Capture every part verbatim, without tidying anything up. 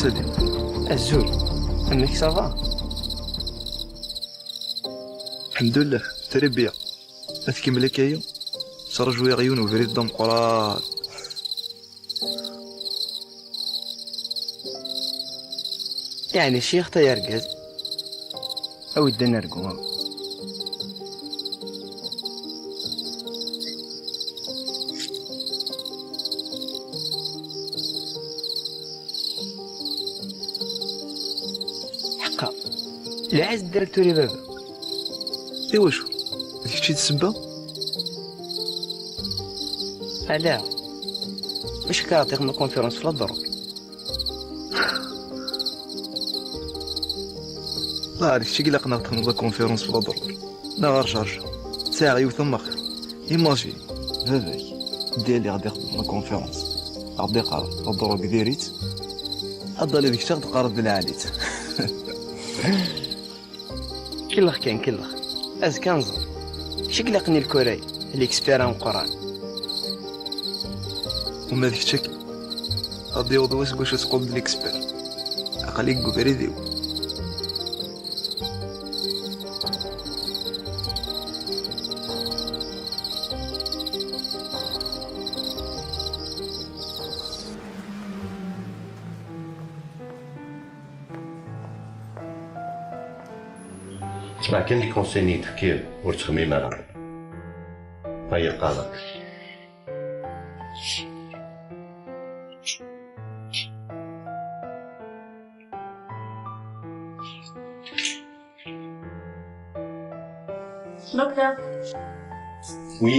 Salut. Azul. Amek ça va? Alḥemdullah, très bien. Ad tkemmel akka-yi? Ttṛajuɣ yiwen ubrid d ameqqran. Yeɛni ccix, ay argaz? Awi-d ad nargu. Ḥeqqa, lɛaz ddirect tura i baba. Iwacu? D kečč i d ssebba? Ala, maca akka ɣ-d-iɣ la conférence f la drogue. Ḍaɛer kečč i ilaqen ad teqneḍ la conférence f la drogue. Neɣ rǧa rǧa. Sɛiɣ yiwet n lmex. Imagine, baba-k, ddiɣ ad ixdem la conférence. Ad d-iqqar la drogue diri-tt. Ad d-tali d kečč ad d-teqqareḍ d lɛali-tt. Kellex kan, kellex. Azekka ad nẓer. Acu i ilaqen i lkuray, l'expert ameqqran? Uma d kečč akken. Ad d-yaweḍ wass deg wacu ad teqqleḍ d l'expert. Aql-ik deg ubrid-iw. Smeɛ kan les conseils-nni i d-tefkiḍ, ur ttxemmim ara. Ay qqareɣ. Docteur. Oui.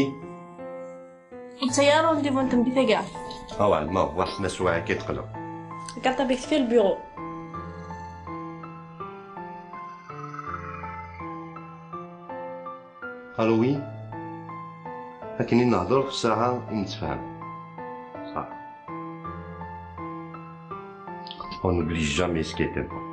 Ur tesɛi ara rendez-vous n tmeddit-agi? Awa, ma, waḥed n swaɛi akka i d-qqleɣ. Lkarṭa-bik fi lbiru. Allô, oui. Akken i nehder ɣef ssaɛa i netfehhem. Ṣaḥ. On n'oublie jamais ce qui est important.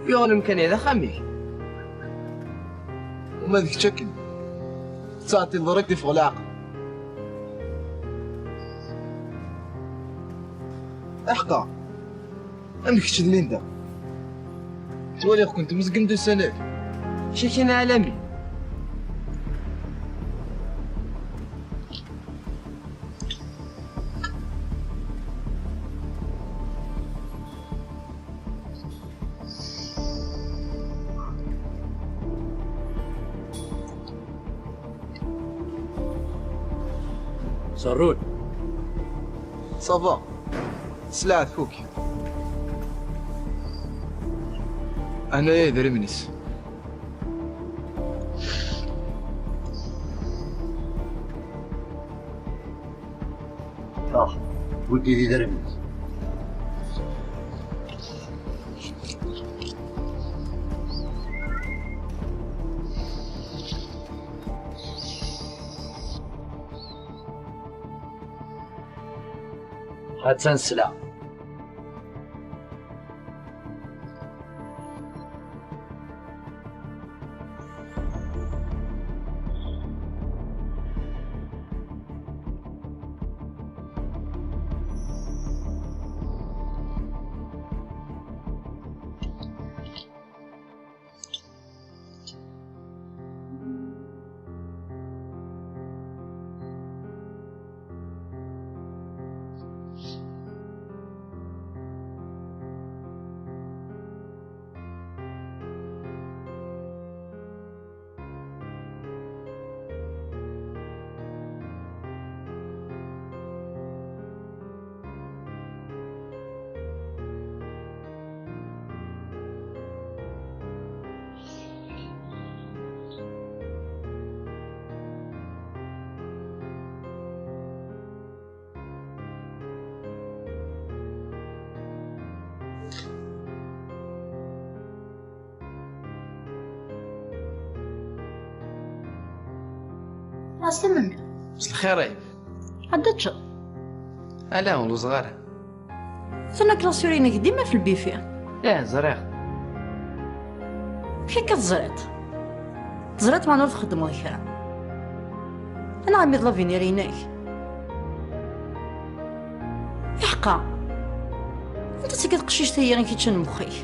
Yuɣ lemkan-a d axxam-ik. Uma d kečč akken. Ttɛeṭṭileḍ rek d-iffeɣ leɛqel. Aḥeqqa. Amek kečč d Linda? Ttwaliɣ-kent mezgent ussan-agi. Cakina alami. Ẓerrut. Ça va. Sselɛa tfuk. Hna-ya idrimen-is. Ah, wid d idrimen. Attan sla. Aslem. S lxir-ik. Ad teččeḍ? Ala, ur lluẓeɣ ara. Atan la classure-inek dima f lbifi. Ih, ẓriɣ. Amek akka teẓriḍ? Teẓriḍ meɛna ur txeddmeḍ kra. Anɛam d l'avenir-inek. Iḥqa. Anta tagi teqcict-agi i k-iččan mexx-ik?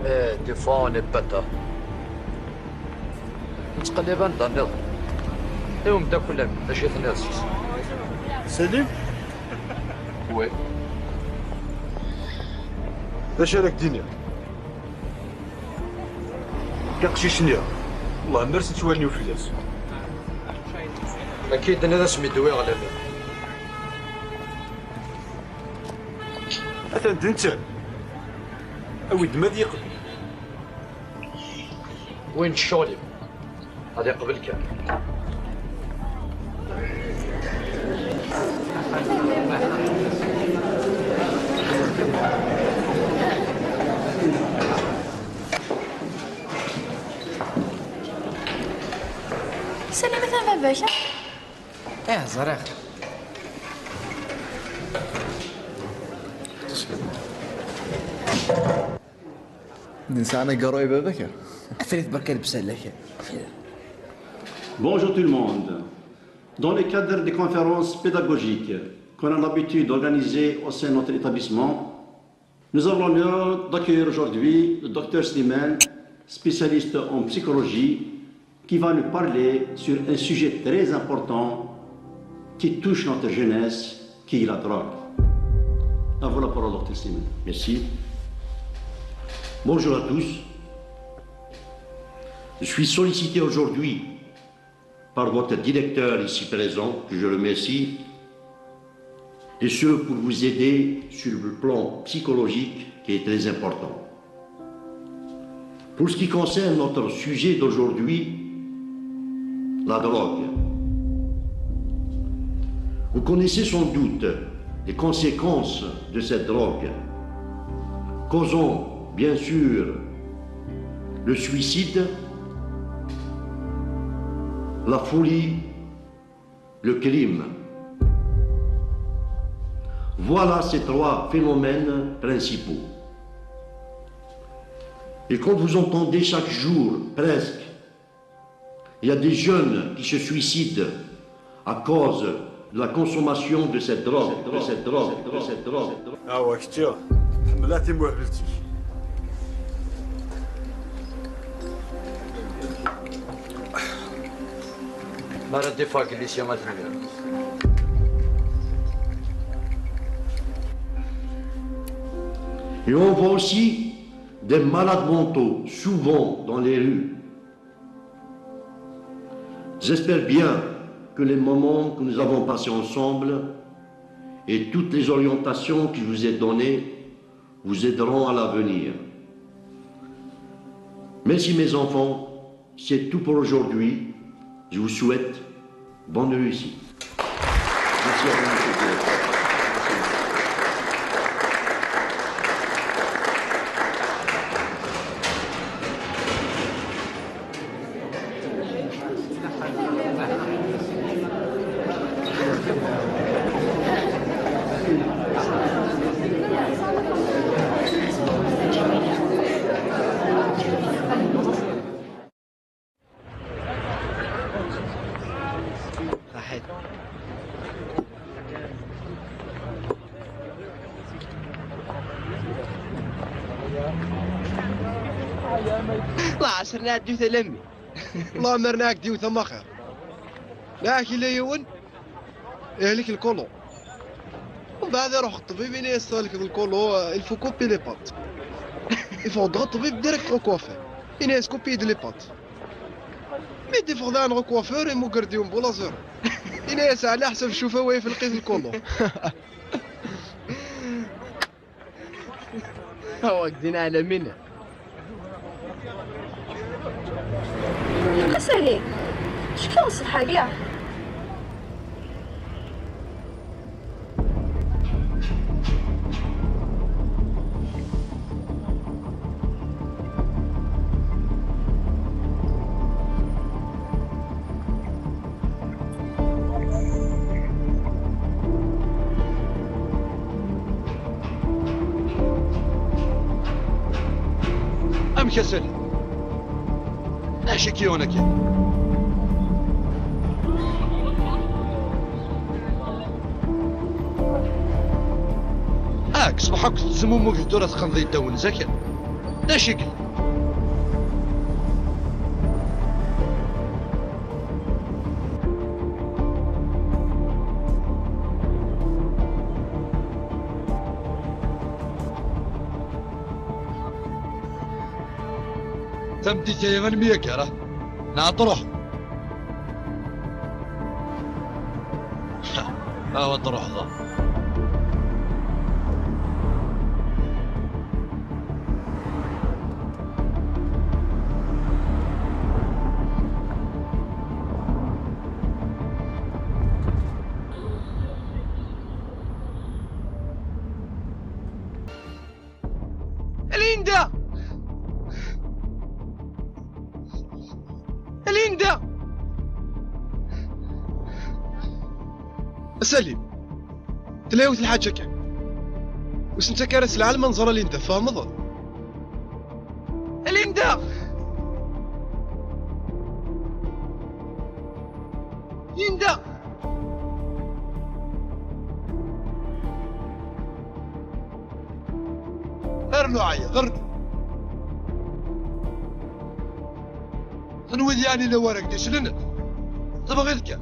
Mais des fois, on n'est pas tard. Nettqellib anda nniḍen. I umeddakel-im, d acu i tenniḍ seg-s? Salim? Oui. D acu ara k-d-iniɣ? Aqcic-nni, Allah mer s ttwaliw fell-as. Akka i d-tenniḍ asmi d-wwiɣ lalla. Atan d netta. Awi-d ma ad yeqbel. Win d ccɣel-im, ad iqbel kan. Salim, atan baba-k, a? Ih, ẓriɣ. Nesɛa agaṛṛu i baba-k? Ɣef-it berka lebsala-k. Bonjour tout le monde. Dans le cadre des conférences pédagogiques qu'on a l'habitude d'organiser au sein de notre établissement, nous avons l'honneur d'accueillir aujourd'hui le docteur Slimane, spécialiste en psychologie, qui va nous parler sur un sujet très important qui touche notre jeunesse, qui est la drogue. À vous la parole, docteur Slimane. Merci. Bonjour à tous. Je suis sollicité aujourd'hui par votre directeur ici présent, que je remercie, et ce pour vous aider sur le plan psychologique qui est très important. Pour ce qui concerne notre sujet d'aujourd'hui, la drogue. Vous connaissez sans doute les conséquences de cette drogue, causant bien sûr le suicide, la folie, le crime. Voilà ces trois phénomènes principaux. Et quand vous entendez chaque jour, presque, il y a des jeunes qui se suicident à cause de la consommation de cette drogue, de cette drogue, de cette drogue. Ah ouais, kečči, tḥemmleḍ timurrelt-ik. Mi ara d-iffeɣ Glisya ad t-nɣer. Et on voit aussi des malades mentaux, souvent dans les rues. J'espère bien que les moments que nous avons passés ensemble et toutes les orientations que je vous ai données vous aideront à l'avenir. Merci mes enfants, c'est tout pour aujourd'hui. Je vous souhaite bonne réussite. Merci à vous, monsieur le directeur. Laɛṣer nɛeddi-t alammi. Laɛmer nɛeddi-t amaxir. Nɛak ila yiwen, ihlek lkolo. Mbeɛd iruḥ ṭṭbib, ini-as tehlek lkolo, il faut couper les pattes. Iffeɣ-d ɣer ṭṭbib direct au coiffeur. Ini-as coupez-y les pattes. Mi d-iffeɣ daɣen ɣer coiffeur, imuger-d yiwen bu laser. Ini-as ɛla ḥsab ccufa wa ifelq-it lkulu. Awa, din ɛlamin. Asali, cekkeɣ ṣṣeḥḥa-ya. Amek a Salim? Acu k-yuɣen akka? Ah, deg ṣṣbeḥ akk tettezmumug, tura teqqneḍ iddawen zaki. D acu i yellan? Tameddit-aya almi akka ara neɣ ad truḥ? Awa ad truḥeḍ. Linda! Linda! Salim, tella yiwet lḥaǧa kan. Ur s-nettak ara s lɛelma neẓra Linda, tfehmeḍ? Linda! Linda! Rnu ɛyiḍ, rnu. Tenwiḍ yeɛni lawan ak-d-islen? Tebɣiḍ kan.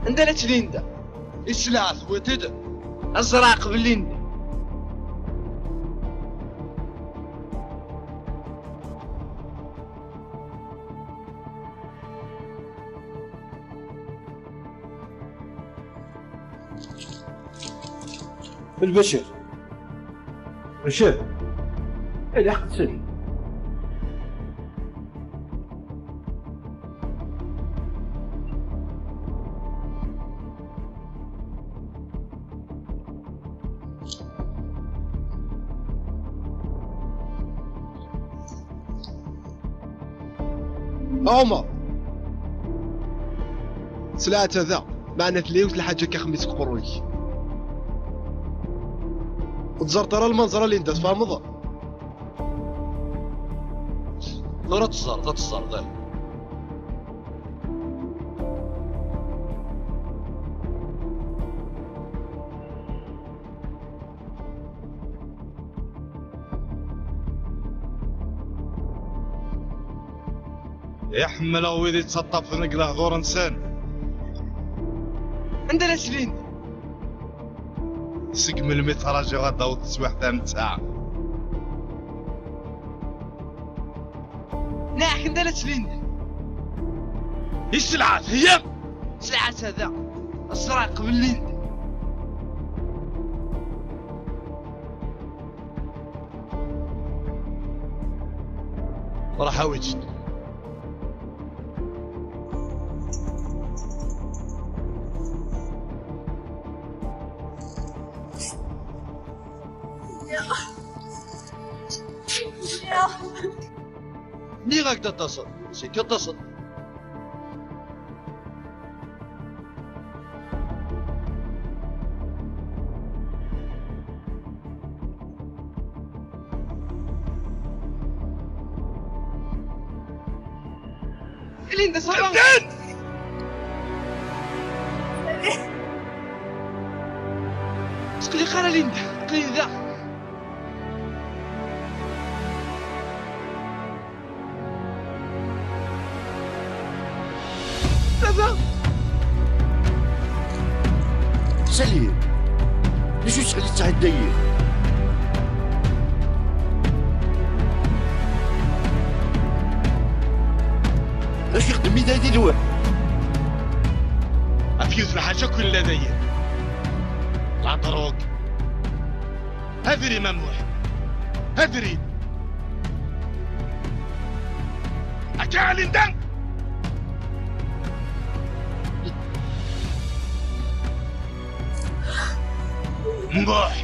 Anda la Linda? Isla, tewwiḍ-t-id? Ad ẓreɣ qbel Linda. Lbacir. Bacir. Ilaq ttali. Ɛumer! Sliɣ-tt da, meɛna tella yiwet lḥaǧa akka xemmis deg uqerruy-ik. Ur teẓẓareḍ ara lmanẓer a Linda, tfehmeḍ? Tura ad teẓẓareḍ, ad teẓẓareḍ, ah. Iḥemmel wid yettaṭṭafen deg lehdur-nsen. Anda la slin? Seg melmi ttṛajuɣ ad d-taweḍ teswiɛt am ta. Neɣ anda la slin? Yesselɛa-t, heyya! Sselɛa-t da. Ẓriɣ qbel Linda. Ruḥ awi-tt-id. Nniɣ-ak-d ad d-taseḍ, seg ad d-taseḍ. Linda, ça va? Ur tqelliq ara, Linda. Aql-i da. Baba! Salim, d acu tettɛeddayeḍ? Acu ixeddem-it ay tidwel? Afyuz lḥaǧa akk yella dayen. La drogue. Abrid ma Muḥ. Abrid. Akka a Linda. Muḥ.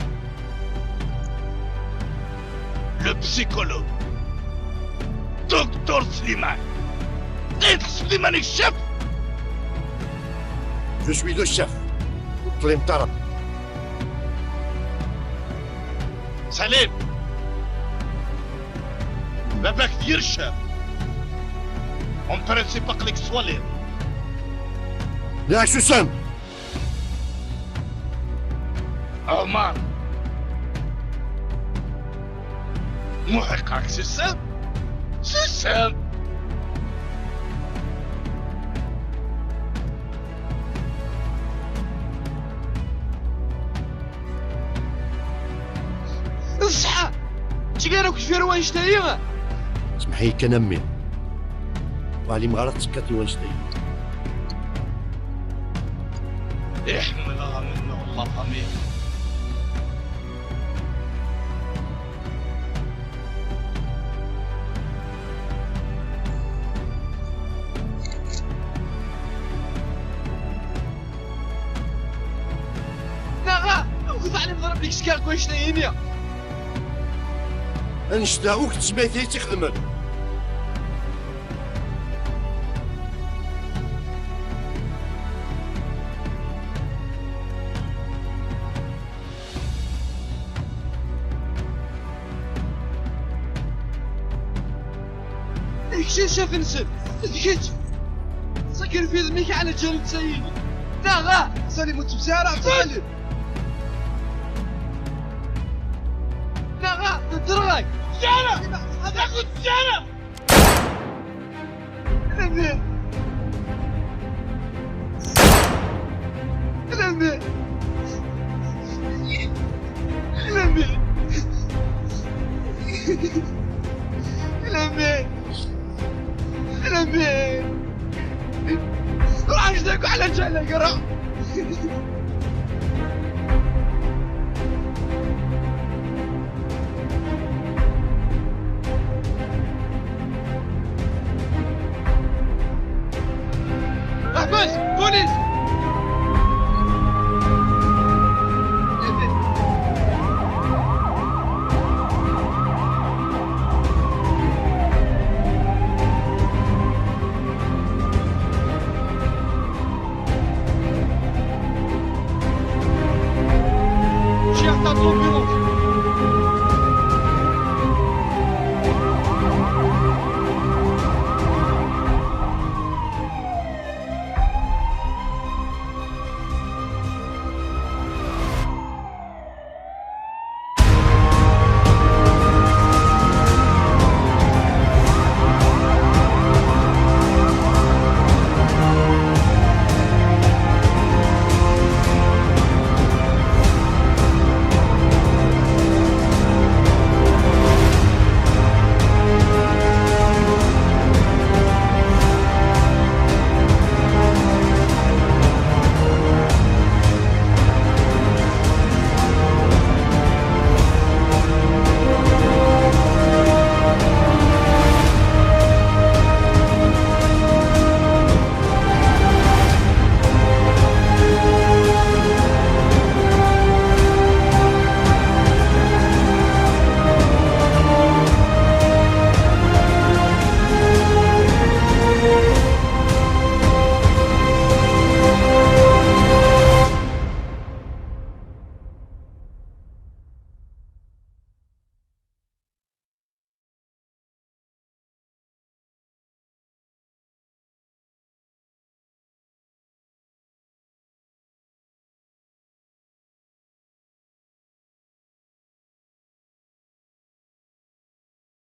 Le psychologue. Docteur Slimane. Slimane, le chef. Je suis le chef. Ur ṭṭlim ara. Salim. Baba-k d yir chef. En principe aql-ik twaliḍ. Neɣ susem. Ɛumar. Muḥ iqqar-ak susem. Susem. Ṣṣeḥ! Ttgeɣ akk deffir wannect-ayi? Smeḥ-iyi kan a mmi. Ur ɛlimeɣ ara tettekkaḍ i wannect-ayi. Iḥemmel aɣ amennuɣ la famille. Neɣ ur teɛlimeḍ ara belli kskeɣ deg wannect-ayi-nni? Annect-a akk d tezmayt ay tt-ixedmen. D kečč i d ccaf-nsen! D kečč! Sakrifid mmi-k ɛla ǧal netta-yini! Neɣ ah! Salim, ur ttebsi ara ɣef Salim! Neɣ ah! Heddreɣ-ak! Ur ttebsi ara! Ad ak-ur ttebsi ara! Lami! Lami! Lami! Lami! Lami! Ruḥ اجدك على جهلك، روح! احبس! بوليس! J'ai atteint l'ambulance.